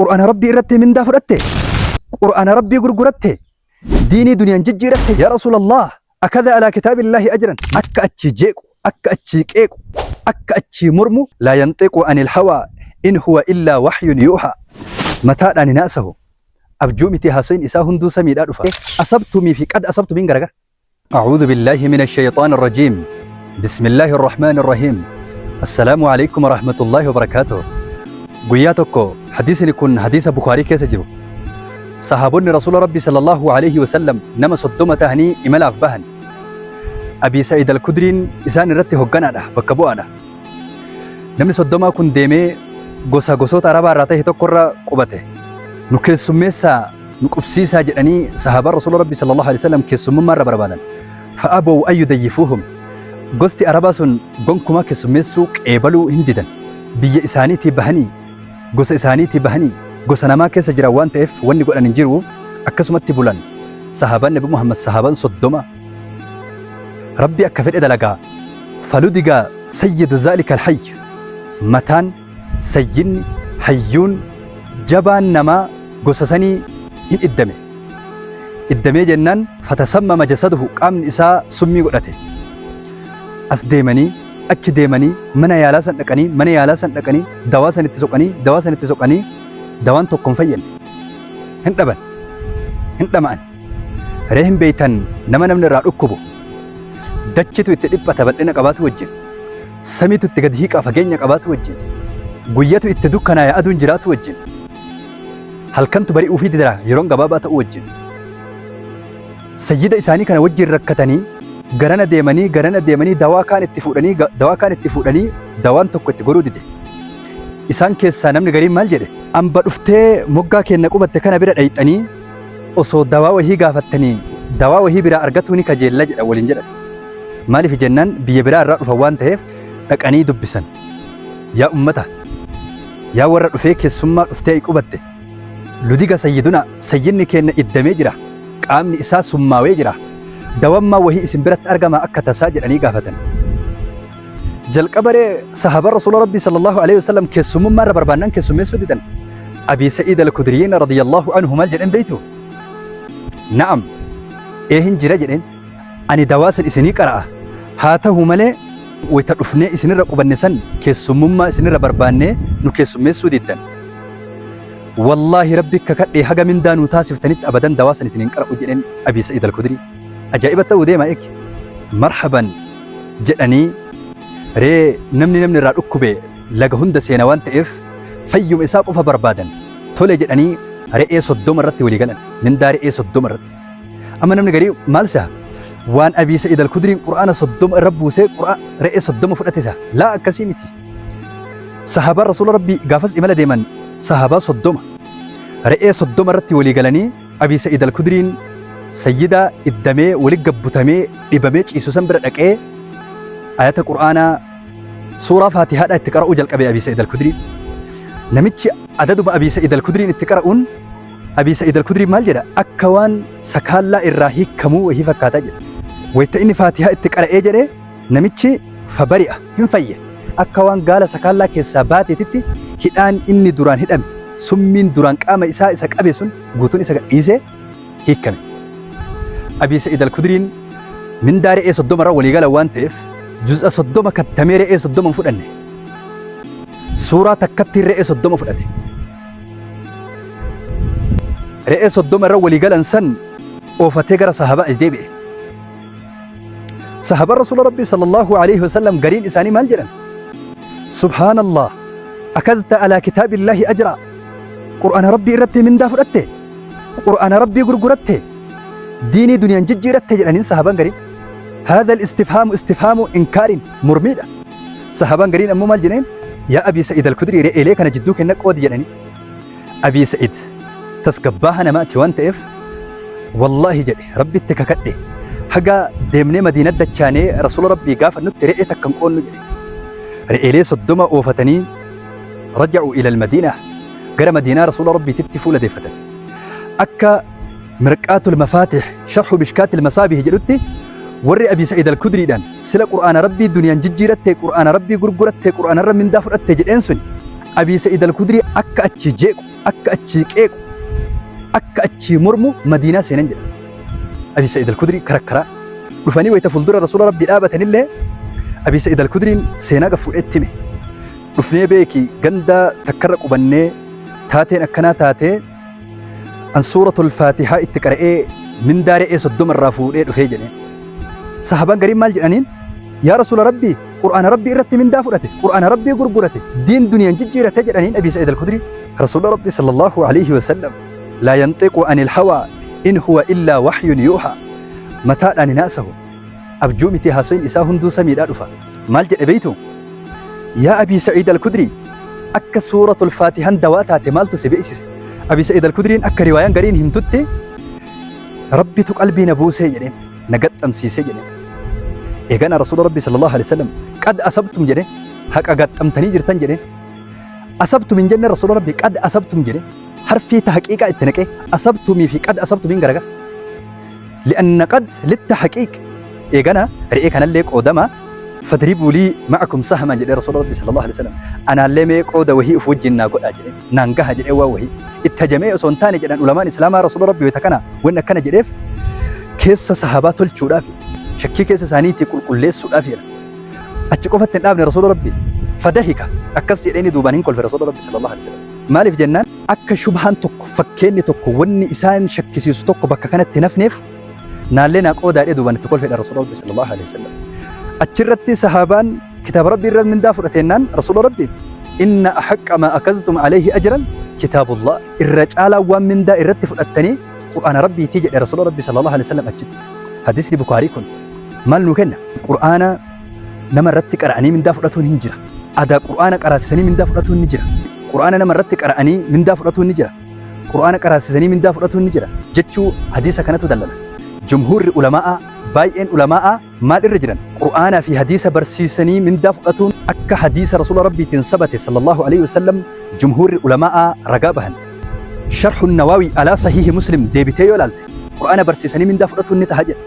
Qur'aana Rabbii irratti mindaa fudhatte? Qur'aana Rabbii gurguratte? Diinii duniyaan jijjiiratte? Yaa Rasuulallah, akada alaa kitaabillaahi ajran. Akka achii jeequ, akka achii qeequ, akka achii mormu, laa yanxiqu anil hawaa in huwa illaa wahyun yuuhaa. Mataadhaan hin haasahu. Abjuu miti, haasoyin isaa hunduu samiidhaa dhufa. Asabtumii fi qad asabtumiin garagara. أعوذ بالله من الشيطان الرجيم، بسم الله الرحمن الرحيم، السلام عليكم ورحمة الله وبركاته. Guyyaa tokko, hadiisni kun hadiisa Bukaarii keessa jiru, sahaabonni Rasuula Rabbi sallallahu alaihi wasallam nama 30 tahanii imalaaf bahan. Abii Sa'id al-Kudriin isaan irratti hogganaadha, bakka bu'aadha. Namni 30 kun deemee gosa gosoota Arabaa irraa ta'e tokkorra qubate. Nu keessummeessaa, nu qubsiisaa jedhanii sahaabaan Rasuula Rabbi sallallahu alaihi wasallam keessummummaa irra barbaadan. Fa'abaw an yudayyifuuhum. Gosti Arabaa sun gonkumaa keessummeessuu qeebaluu hin didan. Biyya isaaniitii bahanii, gosa isaaniitii bahanii, gosa namaa keessa jiran waan ta'eef wanni godhan hin jiru, akkasumatti bulan. Sahaabaan Nabi Muhammad, sahaabaan 30. Rabbi akka fedhe dalagaa. Faludiga sayyidu zaalika alhayy. Mataan sayyidni, hayyuun, jabaan namaa gosa sanii hin iddame. Iddamee jennaan, fatasammama jasaduhu, qaamni isaa summii godhate. As deemanii, achi deemanii, mana yaalaa san dhaqanii, mana yaalaa san dhaqanii, dawaa san itti soqanii, dawaa san itti soqanii, dawaan tokko hin fayyadne. Hin dhaban. Hin dhama'an. Ree hin beeytan, nama namni irraa dhukkubu. Dachitu itti dhiphata bal'ina qabaatu wajjin. Samiitu itti gadi hiiqaa fageenya qabaatu wajjin. Guyyatu itti dukkanaaya aduun jiraatu wajjin. Halkantu bari'uu fi didara yeroon gabaabaa ta'uu wajjin. Sayyida isaanii kana wajjin rakkatanii, garana deemanii, garana deemanii, dawaa kaan itti fuudhanii, dawaa kaan itti fuudhanii, dawaan tokko itti goruu dide. Isaan keessaa namni gariin maal jedhe? Amba dhuftee moggaa keenna qubatte kana bira dhayxanii osoo dawaa wahii gaafattanii dawaa wahii biraa argatuu ni kajeella jedha waliin jedhan. Maaliif jennaan, biyya biraa irraa dhufan waan ta'eef dhaqanii dubbisan. Yaa ummata, yaa warra dhufee keessummaa dhuftee qubatte, ludiga sayyiduna, sayyidni keenna iddamee jira, qaamni isaa summaawee jira, dawammaa wahii isin biratti argama akka tasaa jedhanii gaafatan. Jalqabaree sahaabaan Rasuula Rabbii sallallahu alaihi wasallam keessummummaa irra barbaannan keessummeessuu didan. Abii Sa'iid al-Kudriyyiin radiyallahu anhu maal jedhan beektu? Na'am, ee hin jira jedheen, ani dawaa san isinii qara'a. Haa ta'u malee wayita dhufnee isinirra qubanne san keessummummaa isinirra barbaannee nu keessummeessuu diddan. Wallaahi Rabbi kakadhee haga mindaa nuu taasiftanitti abadan dawaa san isin hin qara'u jedheen Abii Sa'iid al-Kudrii. Ajaa'iba ta'uu deema eegi. Marhaban jedhanii, ree namni namni irraa dhukkube laga hunda seena waan ta'eef fayyuma isaa qofa barbaadan. Tole jedhanii re'ee 30 irratti walii galan. Mindaa re'ee 30 irratti. Amma namni garii maal seha? Waan Abii Sa'iid al-Kudriin Qur'aana 30 irra buusee re'ee 30 fudhate seha. Laa, akkasii miti. Sahaabaan Rasuula Rabbii gaafas imala deeman sahaabaa 30. Re'ee 30 irratti walii galanii Abii Sa'iid al-Kudriin sayyida iddamee wali gabbutamee dhibamee ciisu san bira dhaqee ayata Qur'aanaa suuraa Faatihaadhaa itti qara'uu jalqabe Abii Sa'iid al-Kudriin. Namichi adaduma Abii Sa'iid al-Kudriin itti qara'uun, Abii Sa'iid al-Kudriin maal jedha? Akka waan sakaallaa irraa hiikamuu wahii fakkaataa jedha. Wayita inni Faatihaa itti qara'ee jedhee namichi fabari'a, hin fayye. Akka waan gaala sakaallaa keessaa baateetitti hidhaan inni duraan hidhame, summiin duraan qaama isaa isa qabe sun guutuun isa gadhiisee hiikkame. Abii Sa'iid al-Kudriin mindaa re'ee 30 irra walii galan waan ta'eef juz'a 30 kattamee re'ee 30 hin fudhanne. Suuraa takkattiin re'ee 30 fudhate. Re'ee 30 irra walii galan san oofatee gara sahabaa as deebi'e. Sahabaan Rasuula Rabbii sallallahu alaihi wasallam gariin isaanii maal jedhan? Subhaanallah, akazta alaa kitaabillaahi ajraa. Qur'aana Rabbii irratti mindaa fudhatte, Qur'aana Rabbii gurguratte, diinii duniyaan jijjiiratte jedhaniin sahabaan gariin. Haadha istifhaamu istifhaamu inkaarin, mormiidha. Sahabaan gariin ammoo maal jedheen? Yaa Abii Sa'iid al-Kudrii, re'eelee kana jidduu kenna qoodi jedhanii. Abii Sa'iid tasgabbaaha namaati waan ta'eef, wallaahi jedhe, Rabbitti kakadhe, haga deemnee Madiina dachaanee Rasuula Rabbii gaafannutti re'ee takka hin qoonnu jedhe. Re'eelee 30 oofatanii raja'u ila al-Madiina, gara Madiinaa Rasuula Rabbiititti fuula deeffatan. Akka Mirqaatul Mafaatih Sharhu Mishkaatil Masaabih jedhutti, warri Abii Sa'iid al-Kudriidhaan sila Qur'aana Rabbii duniyaan jijjiiratte, Qur'aana Rabbii gurguratte, Qur'aana irra mindaa fudhatte jedheen sun Abii Sa'iid Al-Kudrii akka achii jeequ, akka achii qeequ, akka achii mormu Madiinaa seenan jedha. Abii Sa'iid Al-Kudrii karakkaraa dhufanii wayita fuuldura Rasuula Rabbii dhaabatanillee Abii Sa'iid Al-Kudriin seenaa gad fuudhee itti hime. Dhufnee beeki ganda takkarra qubannee taateen akkanaa taatee an suuratul Faatihaa itti qara'ee mindaa re'ee 30 irraa fuudhee dhufee jedheen. Sahaabaan gariin maal jedhaniin? Yaa Rasuula Rabbii Qur'aana Rabbii irratti mindaa fudhate, Qur'aana Rabbii gurgurate, diin duniyaan jijjiirate jedhaniin Abii Sa'iid Al-Kudrii. Rasuula Rabbii sallallahu alaihi wasallam laa yanxiqu anil hawaa in huwa illaa wahyun yuuhaa. Mataadhaan hin haasahu. Abjuu miti haasoyin isaa hunduu samiidhaa dhufa. Maal jedhe beeytu? Yaa Abii Sa'iid Al-Kudrii akka suuratul Faatihaan dawaa taate maaltu si beeksise? Abii Sa'iid Al-Kudriin akka riwaayaan gariin himtutti Rabbitu qalbii na buusee jedheen, na gaxxamsiisee jedheen. Eegana Rasuula Rabbii sallallahu alaihi wasallam qad asabtum jedheen, haqa gaxxamtanii jirtan jedheen. Asabtum hin jenne Rasuula Rabbii qad asabtum jedheen. Harfii ta haqiiqaa itti naqee asabtumii fi qad asabtumiin garagara. Li'anna qad litta haqiiq. Eegana re'ee kanallee qoodama fadribuu lii ma'akum sahman jedhee Rasuula Rabbii sallallahu alaihi wasallam. Anaallee mee qooda wahii uf wajjin naa godhaa jedheen. Naan gaha jedhee waan wahii. Itti hajamee osoo hin taane jedhan ulamaan Islaamaa Rasuula Rabbii wayita kana wanni akkana jedheef keessa sahaabaa tolchuudhaaf shakkii keessa isaaniitii qulqulleessuudhaaf jedha. Achi qofatti hin dhaabne Rasuula Rabbii. Fadahika akkas jedheeni duubaan hin kolfe Rasuula Rabbii sallallahu alaihi wasallam. Maaliif jennaan akka shubhaan tokko fakkeenni tokko wanni isaan shakkisiisu tokko bakka kanatti hin hafneef naallee naa qoodaadhee duubaan itti kolfedha Rasuula Rabbii sallallahu alaihi wasallam. Achirratti sahaabaan kitaaba Rabbii irra mindaa fudhateennaan Rasuula Rabbii inna ahaqqa maa akaztum alayhi ajran kitaabullah irra caalaa waan mindaa irratti fudhattanii Qur'aana Rabbiitii jedhe Rasuula Rabbii sallallahu alaihi wasallam achitti. Hadiisni Bukaarii kun maal nuu kenna? Qur'aana nama irratti qara'anii mindaa fudhatuun hin jira. Adaa Qur'aana qaraasisanii mindaa fudhatuun ni jira. Qur'aana nama irratti qara'anii mindaa fudhatuun ni jira. Qur'aana qaraasisanii mindaa fudhatuun ni jira jechuu hadiisa kanatu dallala. Jumhuurri ulamaa'a baay'een ulamaa'a maal irra jiran? Qur'aanaa fi hadiisa barsiisanii mindaa fudhatuun akka hadiisa Rasuula Rabbiitiin sabate sallallahu alaihi wasallam jumhuurri ulamaa'a ragaa bahan. Sharhu Nawaawi alaa sahihi Muslim deebitee yoo ilaalte Qur'aana barsiisanii mindaa fudhatuun ni taha jedha.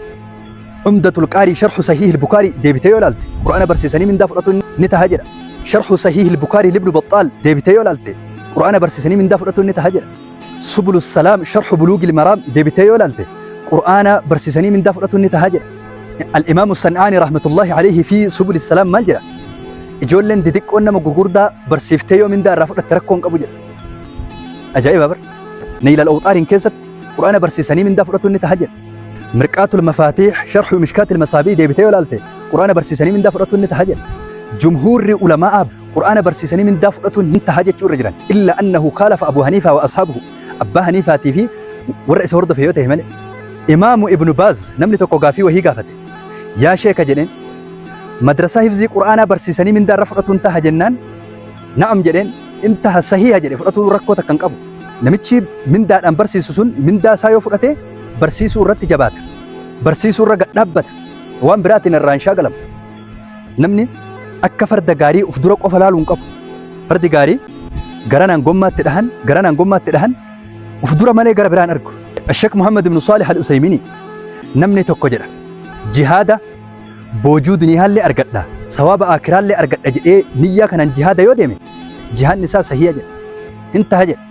Umdatul Qaarii sharhu sahihi Bukaarii deebitee yoo ilaalte Qur'aana barsiisanii mindaa fudhatuun ni taha jedha. Sharhu sahihi Bukaarii libnu Baxxaal deebitee yoo ilaalte Qur'aana barsiisanii mindaa fudhatuun ni taha jedha. Subulu Salaam sharhu Buluugil Maraam deebitee yoo ilaalte Qur'aana barsiisanii mindaa fudhatuun ni taha jedha. Al-Imaamu San'aani rahmatullahi alayhi fi Subuli Salaam maal jedha? Ijoolleen didiqqoon nama gurguddaa barsiiftee yoo mindaa irraa fudhatte rakkoo hin qabu jedha. Ajaa'iba bar. Naylal Awxaariin keessatti Qur'aana barsiisanii mindaa fudhatuun ni taha jedha. Mirqaatul Mafaatiih sharhu Mishkaatil Masaabii deebitee yoo ilaalte Qur'aana barsiisanii mindaa fudhatuun ni taha jedha. Jumhuurri ulamaa'a Qur'aana barsiisanii mindaa fudhatuun hin taha jechuu irra jiran. Illa annahu kaalafa Abu Haniifaa wa ashaabuhu. Abbaa Haniifaatii fi warra isa hordofe yoo ta'e malee. Imaamu Ibnu Baaz namni tokko gaafii wahii gaafate. Yaa sheeka jedheen madrasaa hifzii Qur'aanaa barsiisanii mindaa irra fudhatuun taha jennaan na'am jedheen in taha sahiha jedhe fudhatuun rakkoo takka hin qabu. Namichi mindaadhaan barsiisu sun mindaa isaa yoo fudhate barsiisuu irratti jabaata. Barsiisuu irra gad dhaabbata. Waan biraatiin irraa hin shaagalamu. Namni akka farda gaarii uf dura qofa laaluu hin qabu. Fardi gaarii garanaan gommaatti dhahan, garanaan gommaatti dhahan uf dura malee gara biraan argu. Sheek Muhammad ibn Saalih al-Usayminii namni tokko jedha jihaada boojuu duniyaallee argadha sawaaba aakiraallee argadha jedhee niyyaa kanaan jihaada yoo deeme jihaadni isaa sahiha jedha. Hin taha jedha.